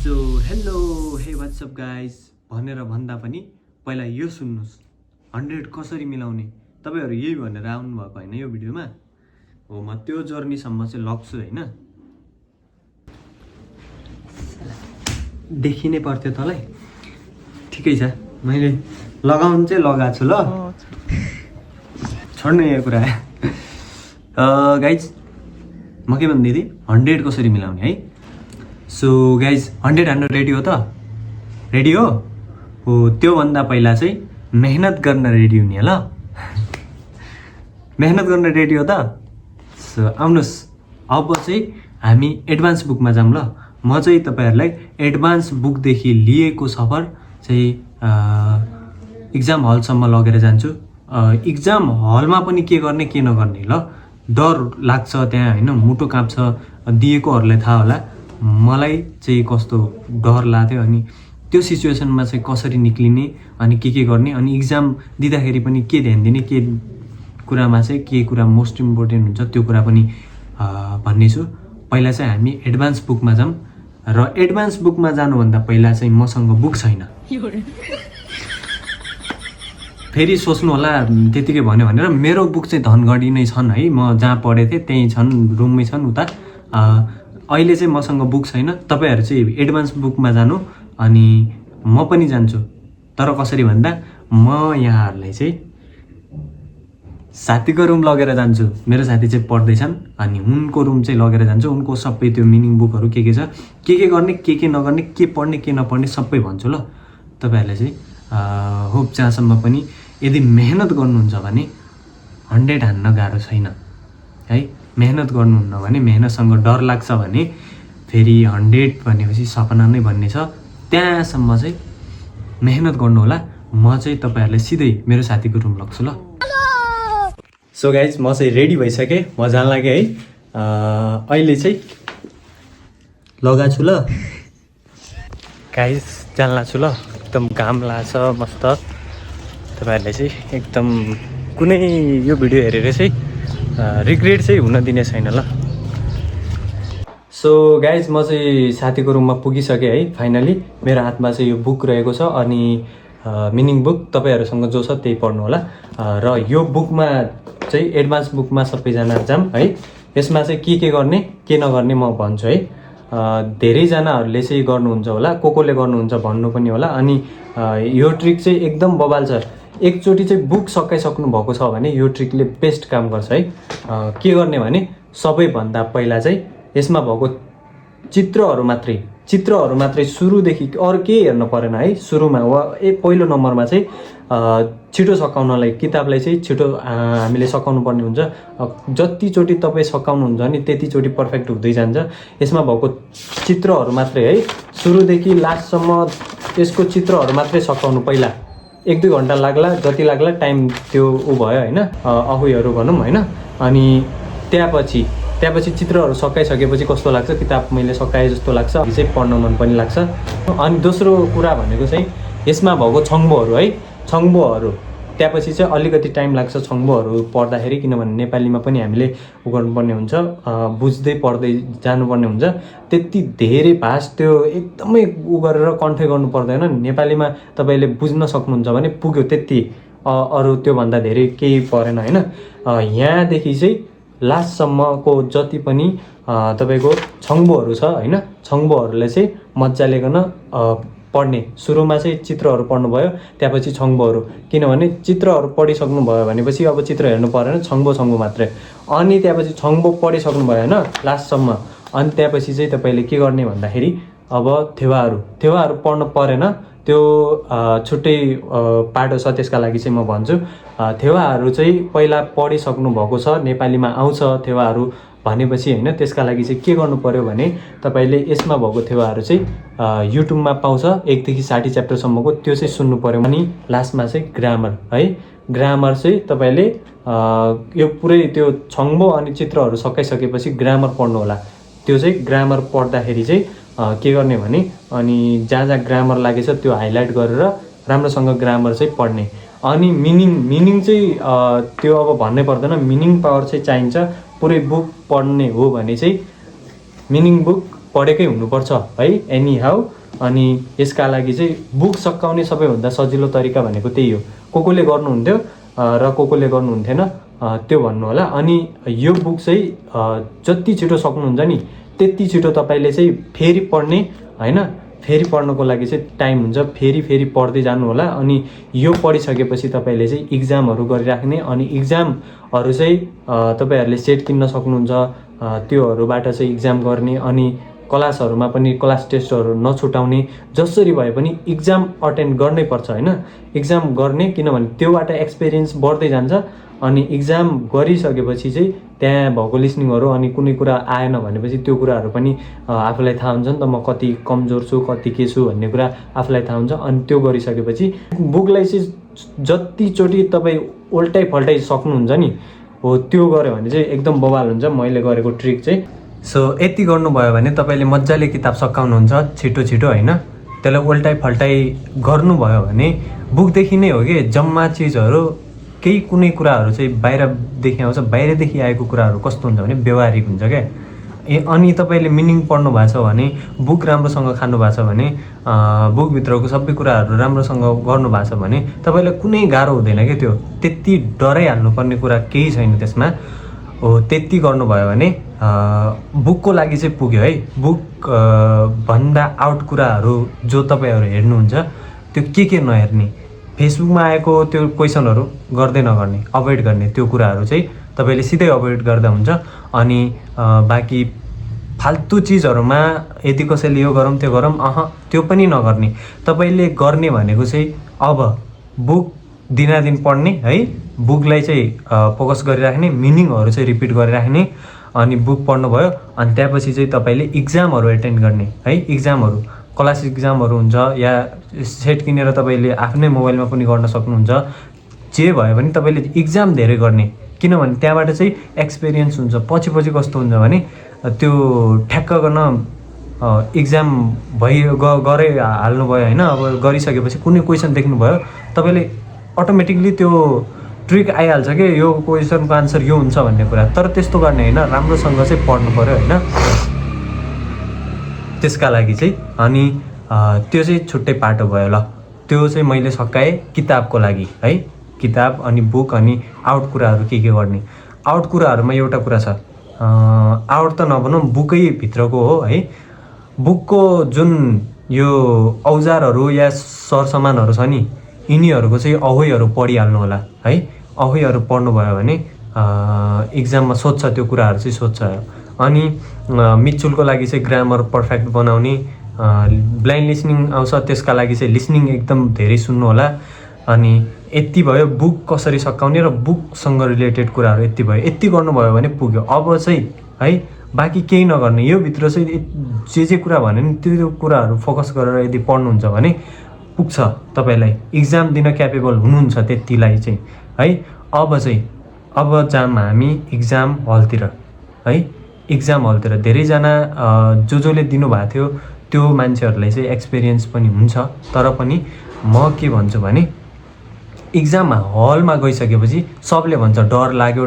So hello हे what's up guys भनेर भन्दा पनि पहिला यो सुन्नुहोस् 100 कसरी मिलाउने तपाईहरु यही भनेर आउनु भएको हैन यो भिडियोमा हो म त्यो जर्नीसम्म चाहिँ लग्छु हैन देखिनै पर्थ्यो तलाई ठिकै छ मैले लगाउन चाहिँ लगाएको छु ल छोड्नु यो कुरा गाइज म के भन्दै थिएँ 100 कसरी मिलाउने है सो गाइज 100 हान्नु रेडी हो त रेडी हो त्यो भन्दा पहिला चाहिँ मेहनत गर्न रेडी हुने ल मेहनत गर्न रेडी हो त सो आउनुस् अब चाहिँ हामी एडभान्स बुकमा जाऊँ ल म चाहिँ तपाईहरुलाई एडभान्स बुकदेखि लिएको सफर चाहिँ एक्जाम हलसम्म लगेर जान्छु एक्जाम हलमा पनि के गर्ने के नगर्ने ल डर लाग्छ त्यहाँ हैन मुटु काप्छ दिएकोहरुलाई थाहा होला मलाई चाहिँ कस्तो डर लाग्थ्यो अनि त्यो सिचुएसनमा चाहिँ कसरी निक्लिने अनि के गर्ने अनि एक्जाम दिँदाखेरि पनि के ध्यान दिने के कुरामा चाहिँ के कुरा मोस्ट इम्पोर्टेन्ट हुन्छ त्यो कुरा पनि भन्ने छु पहिला चाहिँ हामी एडभान्स बुकमा जाऊँ र एडभान्स बुकमा जानुभन्दा पहिला चाहिँ मसँग बुक छैन फेरि सोच्नु होला त्यतिकै भन्यो भनेर मेरो बुक चाहिँ धनगढी नै छन् है म जहाँ पढेको थिएँ त्यही छन् रुममै छन् उता अहिले चाहिँ मसँग बुक छैन तपाईहरु चाहिँ एडभान्स बुकमा जानु अनि म पनि जान्छु तर कसरी भन्दा म यहाँहरुलाई चाहिँ साथीको रुम लगेर जान्छु मेरो साथी चाहिँ पढ्दैछन् अनि उनको रुम चाहिँ लगेर जान्छु उनको सबै त्यो मिनिङ बुकहरु के छ के गर्ने के नगर्ने के पढ्ने के नपढ्ने सबै भन्छु ल तपाईहरुलाई चाहिँ होप जहाँसम्म पनि यदि मेहनत गर्नुहुन्छ भने 100 हान्न गाह्रो छैन है मेहनत गर्नुहुन्न भने मेहनतसँग डर लाग्छ भने फेरि 100 भनेपछि सपना नै भन्ने छ त्यहाँसम्म चाहिँ मेहनत गर्नु होला म चाहिँ तपाईहरुलाई सिधै मेरो साथीको रुम लग्छु ल सो गाइज म चाहिँ रेडी भइसके म जान लागे है अहिले चाहिँ लगा छु ल गाइज जान लाग्छु ल एकदम घाम लाग्छ मस्त तपाईहरुले चाहिँ एकदम कुनै यो भिडियो हेरेर चाहिँ रिग्रेट चाहिँ हुन दिने छैन ल सो गाइज म चाहिँ साथीको रुममा पुगिसकेँ है फाइनली मेरो हातमा चाहिँ यो बुक रहेको छ अनि मिनिङ बुक तपाईहरुसँग जो छ त्यही पढ्नु होला र यो बुकमा चाहिँ एडभान्स बुकमा सबैजना जाम है यसमा चाहिँ के गर्ने के नगर्ने म भन्छु है धेरैजनाहरूले चाहिँ गर्नुहुन्छ होला कोले गर्नुहुन्छ भन्नु पनि होला अनि यो ट्रिक चाहिँ एकदम बबाल छ एकचोटी चाहिँ बुक सकाइसक्नु भएको छ भने यो ट्रिकले बेस्ट काम गर्छ है के गर्ने भने सबैभन्दा पहिला चाहिँ यसमा भएको चित्रहरू मात्रै सुरुदेखि अरु के हेर्न परेन है सुरुमा वा पहिलो नम्बरमा चाहिँ छिटो सकाउनलाई किताबलाई चाहिँ छिटो हामीले सकाउनु पर्ने हुन्छ जतिचोटी तपाई सकाउनुहुन्छ नि त्यतिचोटी पर्फेक्ट हुँदै जान्छ यसमा भएको चित्रहरू मात्रै है सुरुदेखि लास्टसम्म यसको चित्रहरू मात्रै सकाउनु पहिला 1-2 घण्टा लाग्ला जति लाग्ला टाइम त्यो उ भयो हैन अहुइहरु भनौं हैन अनि त्यहाँपछि चित्रहरू सकाइसकेपछि कस्तो लाग्छ किताब मैले सकाए जस्तो लाग्छ चाहिँ पढ्न मन पनि लाग्छ अनि दोस्रो कुरा भनेको चाहिँ यसमा भएको छङ्बोहरू त्यहाँपछि चाहिँ अलिकति टाइम लाग्छ छङ्बोहरू पढ्दाखेरि किनभने नेपालीमा पनि हामीले उ गर्नुपर्ने हुन्छ बुझ्दै पढ्दै जानुपर्ने हुन्छ त्यति धेरै भाष त्यो एकदमै उ गरेर कन्ठै गर्नु पर्दैन नेपालीमा तपाईले बुझ्न सक्नुहुन्छ भने पुग्यो त्यति अरु त्यो भन्दा धेरै केही परेन हैन यहाँदेखि चाहिँ लास्टसम्मको जति पनि तपाईको छङ्बोहरू छ हैन छङ्बोहरूलाई चाहिँ मज्जाले गर्न पढ्ने सुरुमा चाहिँ चित्रहरू पढ्नु भयो त्यसपछि छङ्बोहरू किनभने चित्रहरू पढिसक्नु भयो भनेपछि अब चित्र हेर्नु परेन छङ्बो मात्रै अनि त्यसपछि छङ्बो पढिसक्नु भयो हैन लास्टसम्म अनि त्यसपछि चाहिँ तपाईले के गर्ने भन्दाखेरि अब थेवाहरू पढ्नु परेन त्यो छुट्टै पाटो छ त्यसका लागि चाहिँ म भन्छु थेवाहरू चाहिँ पहिला पढिसक्नु भएको छ नेपालीमा आउँछ थेवाहरू भनेपछि हैन त्यसका लागि चाहिँ के गर्नु पर्यो भने तपाईले यसमा भएको थेवाहरू चाहिँ युट्युबमा पाउँछ 1 देखि 60 च्याप्टर सम्मको त्यो चाहिँ सुन्नु पर्यो अनि लास्टमा चाहिँ ग्रामर है ग्रामर चाहिँ तपाईले यो पुरै त्यो छङ्बो अनि चित्रहरू सकाइसकेपछि ग्रामर पढ्नु होला त्यो चाहिँ ग्रामर पढ्दाखेरि चाहिँ के गर्ने भने अनि जहाँ ग्रामर लागेछ त्यो हाइलाइट गरेर राम्रोसँग ग्रामर चाहिँ पढ्ने अनि मिनिङ चाहिँ त्यो अब भन्नै पर्दैन मिनिङ पावर चाहिँ चाहिन्छ पुरै बुक पढ्ने हो भने चाहिँ मिनिङ बुक पढेकै हुनुपर्छ है एनी हाउ अनि यसका लागि चाहिँ बुक सकाउने सबैभन्दा सजिलो तरिका भनेको त्यही हो। कोले गर्नुहुन्थ्यो र कोले गर्नुहुन्थेन त्यो भन्नु होला। अनि यो बुक चाहिँ जति छिटो सक्नुहुन्छ नि त्यति छिटो तपाईँले चाहिँ फेरि पढ्ने होइन, फेरि पढ्नको लागि चाहिँ टाइम हुन्छ, फेरि पढ्दै जानु होला। अनि यो पढिसकेपछि तपाईँले चाहिँ इक्जामहरू गरिराख्ने, अनि इक्जामहरू चाहिँ तपाईँहरूले सेट किन्न सक्नुहुन्छ, त्योहरूबाट चाहिँ इक्जाम गर्ने, अनि क्लासहरूमा पनि क्लास टेस्टहरू नछुटाउने, जसरी भए पनि इक्जाम अटेन्ड गर्नै पर्छ होइन, इक्जाम गर्ने, किनभने त्योबाट एक्सपिरियन्स बढ्दै जान्छ। अनि इक्जाम गरिसकेपछि चाहिँ त्यहाँ भएको लिसनिङहरू अनि कुनै कुरा आएन भनेपछि त्यो कुराहरू पनि आफूलाई थाहा हुन्छ नि त, म कति कमजोर छु कति के छु भन्ने कुरा आफूलाई थाहा हुन्छ। अनि त्यो गरिसकेपछि बुकलाई चाहिँ जतिचोटि तपाईँ उल्टाइ फल्टाइ सक्नुहुन्छ नि हो त्यो गऱ्यो भने चाहिँ एकदम बवाल हुन्छ मैले गरेको ट्रिक चाहिँ। सो यति गर्नुभयो भने तपाईँले मजाले किताब सकाउनुहुन्छ छिटो छिटो होइन। त्यसलाई उल्टाइ फल्टाइ गर्नुभयो भने बुकदेखि नै हो कि जम्मा चिजहरू, केही कुनै कुराहरू चाहिँ बाहिरदेखि आउँछ, बाहिरदेखि आएको कुराहरू कस्तो हुन्छ भने व्यवहारिक हुन्छ क्या। अनि तपाईँले मिनिङ पढ्नु भएको छ भने, बुक राम्रोसँग खानु भएको छ भने, बुकभित्रको सबै कुराहरू राम्रोसँग गर्नु भएको छ भने तपाईँलाई कुनै गाह्रो हुँदैन क्या। त्यो त्यति डराइहाल्नुपर्ने कुरा केही छैन त्यसमा हो। त्यति गर्नुभयो भने बुकको लागि चाहिँ पुग्यो है। बुक भन्दा आउट कुराहरू जो तपाईँहरू हेर्नुहुन्छ त्यो के नहेर्ने, फेसबुकमा आएको त्यो क्वेसनहरू गर्दै नगर्ने, अभोइड गर्ने, त्यो कुराहरू चाहिँ तपाईँले सिधै अभोइड गर्दा हुन्छ। अनि बाँकी फाल्तु चिजहरूमा यदि कसैले यो गरौँ त्यो गरौँ त्यो पनि नगर्ने। तपाईँले गर्ने भनेको चाहिँ अब बुक दिनादिन पढ्ने है, बुकलाई चाहिँ फोकस गरिराख्ने, मिनिङहरू चाहिँ रिपिट गरिराख्ने, अनि बुक पढ्नुभयो। अनि त्यसपछि चाहिँ तपाईँले इक्जामहरू एटेन्ड गर्ने है। इक्जामहरू क्लास इक्जामहरू हुन्छ या सेट किनेर तपाईँले आफ्नै मोबाइलमा पनि गर्न सक्नुहुन्छ। जे भयो भने तपाईँले इक्जाम धेरै गर्ने, किनभने त्यहाँबाट चाहिँ एक्सपिरियन्स हुन्छ। पछि कस्तो हुन्छ भने त्यो ठ्याक्क गर्न इक्जाम गरे हाल्नुभयो होइन। अब गरिसकेपछि कुनै क्वेसन देख्नुभयो तपाईँले अटोमेटिकली त्यो ट्रिक आइहाल्छ कि यो क्वेसनको आन्सर यो हुन्छ भन्ने कुरा। तर त्यस्तो गर्ने होइन, राम्रोसँग चाहिँ पढ्नु पऱ्यो होइन त्यसका लागि चाहिँ। अनि त्यो चाहिँ छुट्टै पाटो भयो। ल त्यो चाहिँ मैले सकाएँ किताबको लागि है, किताब अनि बुक अनि आउट कुराहरू के गर्ने। आउट कुराहरूमा एउटा कुरा छ, आउट त नभनौँ बुकै भित्रको हो है। बुकको जुन यो औजारहरू या सरसामानहरू छ नि यिनीहरूको चाहिँ अहोइहरू पढिहाल्नु होला है। अहोइहरू पढ्नुभयो भने इक्जाममा सोध्छ, त्यो कुराहरू चाहिँ सोध्छ। अनि मिचुलको लागि चाहिँ ग्रामर पर्फेक्ट बनाउने, ब्लाइन्ड लिसनिङ आउँछ त्यसका लागि चाहिँ लिसनिङ एकदम धेरै सुन्नु होला। अनि यति भयो बुक कसरी सकाउने र बुकसँग रिलेटेड कुराहरू यति भयो। यति गर्नुभयो भने पुग्यो। अब चाहिँ है बाँकी केही नगर्ने, यो भित्र चाहिँ जे कुरा भन्यो नि त्यो कुराहरू फोकस गरेर यदि पढ्नुहुन्छ भने पुग्छ तपाईँलाई, इक्जाम दिन क्यापेबल हुनुहुन्छ त्यतिलाई चाहिँ है। अब जाम हामी इक्जाम हलतिर है। इक्जाम हलतिर धेरैजना जसले दिनुभएको थियो त्यो मान्छेहरूलाई चाहिँ एक्सपिरियन्स पनि हुन्छ। तर पनि म के भन्छु भने इक्जाम हलमा गइसकेपछि सबले भन्छ डर लाग्यो।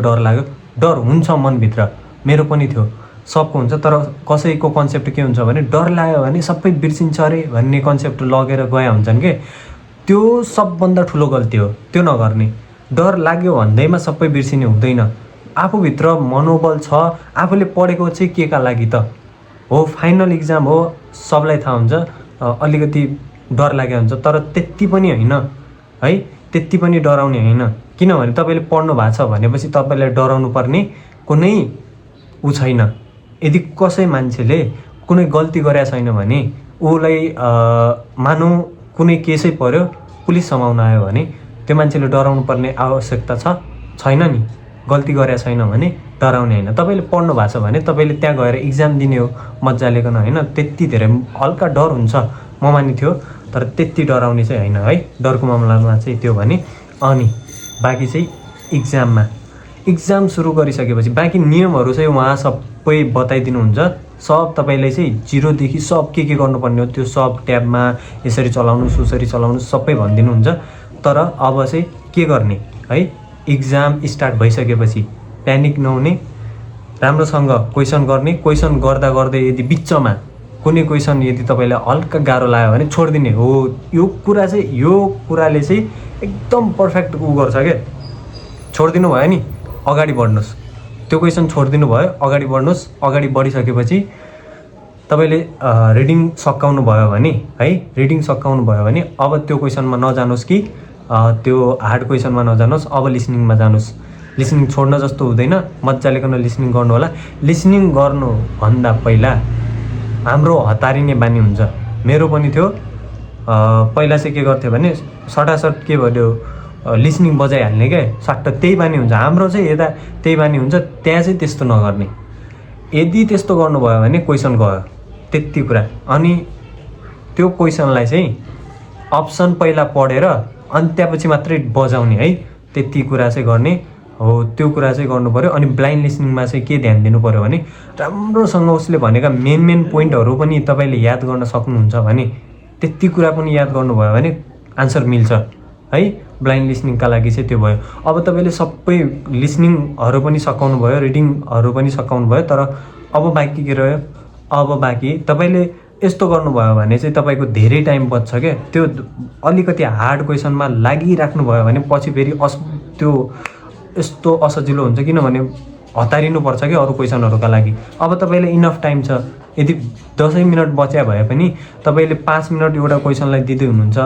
डर हुन्छ मनभित्र, मेरो पनि थियो, सबको हुन्छ। तर कसैको कन्सेप्ट के हुन्छ भने डर लाग्यो भने सबै बिर्सिन्छ अरे भन्ने कन्सेप्ट लगेर गए हुन्छन् कि त्यो सबभन्दा ठुलो गल्ती हो। त्यो नगर्ने, डर लाग्यो भन्दैमा सबै बिर्सिने हुँदैन। आफूभित्र मनोबल छ, आफूले पढेको चाहिँ के का लागि त हो, फाइनल इक्जाम हो, सबलाई थाहा हुन्छ। अलिकति डर लागेको हुन्छ तर त्यति पनि होइन है, त्यति पनि डराउने होइन। किनभने तपाईँले पढ्नु भएको छ भनेपछि तपाईँलाई डराउनु पर्ने कुनै छैन। यदि कसै मान्छेले कुनै गल्ती गरेको छैन भने उसलाई मानौँ कुनै केसै पर्यो, पुलिस समाउन आयो भने त्यो मान्छेले डराउनु पर्ने आवश्यकता छैन नि। गल्ती गरेको छैन भने डराउने होइन। तपाईँले पढ्नु भएको छ भने तपाईँले त्यहाँ गएर इक्जाम दिने हो मजाले गर्न होइन। त्यति धेरै हल्का डर हुन्छ, ममानी थियो, तर त्यति डराउने चाहिँ होइन है। डरको मामलामा चाहिँ त्यो भने। अनि बाँकी चाहिँ इक्जाम सुरु गरिसकेपछि बाँकी नियमहरू चाहिँ उहाँ सबै बताइदिनुहुन्छ। सब तपाईँलाई चाहिँ जिरोदेखि सब के गर्नुपर्ने हो त्यो सब ट्याबमा यसरी चलाउनुहोस् उसरी चलाउनुहोस् सबै भनिदिनुहुन्छ। तर अब चाहिँ के गर्ने है, इक्जाम स्टार्ट भइसकेपछि प्यानिक नहुने, राम्रोसँग क्वेसन गर्ने। क्वेसन गर्दा गर्दै यदि बिचमा कुनै क्वेसन यदि तपाईँलाई हल्का गाह्रो लाग्यो भने छोडिदिने हो। यो कुराले चाहिँ एकदम पर्फेक्ट गर्छ क्या। छोडिदिनु भयो नि, अगाडि बढ्नुहोस्। त्यो क्वेसन छोडिदिनु भयो, अगाडि बढ्नुहोस्। अगाडि बढिसकेपछि तपाईँले रिडिङ सकाउनु भयो भने है, रिडिङ सकाउनु भयो भने अब त्यो क्वेसनमा नजानुहोस् कि त्यो हार्ड क्वेसनमा नजानुहोस्, अब लिसनिङमा जानुहोस्। लिसनिङ छोड्न जस्तो हुँदैन, मजाले लिसनिङ गर्नु होला। लिसनिङ गर्नुभन्दा पहिला हाम्रो हतारिने बानी हुन्छ। मेरो पनि थियो। पहिला चाहिँ के गर्थ्यो भने सटासट के भन्यो लिसनिङ बजाइहाल्ने क्या, सट्ट त्यही बानी हुन्छ। हाम्रो चाहिँ यता त्यही बानी हुन्छ, त्यहाँ चाहिँ त्यस्तो नगर्ने। यदि त्यस्तो गर्नुभयो भने क्वेसन गयो, त्यति कुरा। अनि त्यो क्वेसनलाई चाहिँ अप्सन पहिला पढेर अनि त्यसपछि मात्रै बजाउने है, त्यति कुरा चाहिँ गर्ने हो। त्यो कुरा चाहिँ गर्नु पऱ्यो। अनि ब्लाइन्ड लिसनिङमा चाहिँ के ध्यान दिनु पऱ्यो भने राम्रोसँग उसले भनेका मेन पोइन्टहरू पनि तपाईँले याद गर्न सक्नुहुन्छ भने, त्यति कुरा पनि याद गर्नुभयो भने आन्सर मिल्छ है। ब्लाइन्ड लिसनिङका लागि चाहिँ त्यो भयो। अब तपाईँले सबै लिसनिङहरू पनि सकाउनु भयो, रिडिङहरू पनि सकाउनु भयो, तर अब बाँकी के रह्यो? अब बाँकी तपाईँले यस्तो गर्नुभयो भने चाहिँ तपाईँको धेरै टाइम बच्छ क्या। त्यो अलिकति हार्ड क्वेसनमा लागिराख्नु भयो भने पछि फेरि त्यो यस्तो असजिलो हुन्छ, किनभने हतारिनुपर्छ क्या अरू क्वेसनहरूका लागि। अब तपाईँले इनफ टाइम छ, यदि 10 मिनट बच्या भए पनि तपाईँले 5 मिनट एउटा क्वेसनलाई दिँदै हुनुहुन्छ,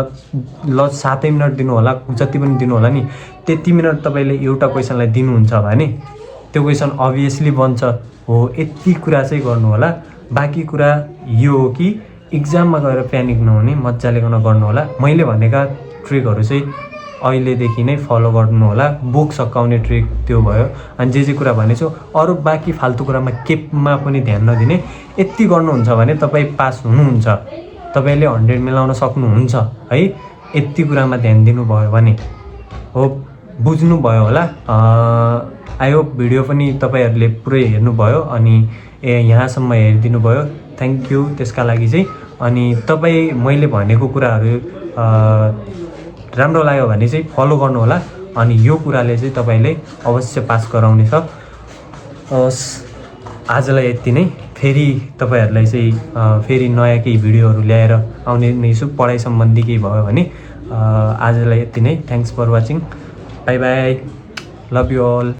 ल 7 मिनट दिनु होला, जति पनि दिनु होला नि, त्यति मिनट तपाईँले एउटा क्वेसनलाई दिनुहुन्छ भने त्यो क्वेसन अभियसली बन्छ हो। यति कुरा चाहिँ गर्नु होला। बाँकी कुरा यो हो कि इक्जाममा गएर प्यानिक नहुने, मजाले गर्नु होला। मैले भनेका ट्रिकहरू चाहिँ अहिलेदेखि नै फलो गर्नु होला। बुक सकाउने ट्रिक त्यो भयो। अनि जे कुरा भनेछु, अरू बाँकी फाल्तु कुरामा केमा पनि ध्यान नदिने। यति गर्नुहुन्छ भने तपाईँ पास हुनुहुन्छ, तपाईँले 100 मिलाउन सक्नुहुन्छ है। यति कुरामा ध्यान दिनुभयो भने हो। बुझ्नुभयो होला। आई होप भिडियो पनि तपाईँहरूले पुरै हेर्नुभयो अनि यहाँसम्म हेरिदिनु भयो। थ्याङ्क यू त्यसका लागि चाहिँ। अनि तपाईँ मैले भनेको कुराहरू राम्रो लाग्यो भने चाहिँ फलो गर्नु होला। अनि यो कुराले चाहिँ तपाईँले अवश्य पास गराउनेछ। आजलाई यति नै। फेरि तपाईँहरूलाई चाहिँ फेरि नयाँ केही भिडियोहरू ल्याएर आउने नै छु, पढाइ सम्बन्धी केही भयो भने। आजलाई यति नै। Thanks for watching. Bye bye. Love you all.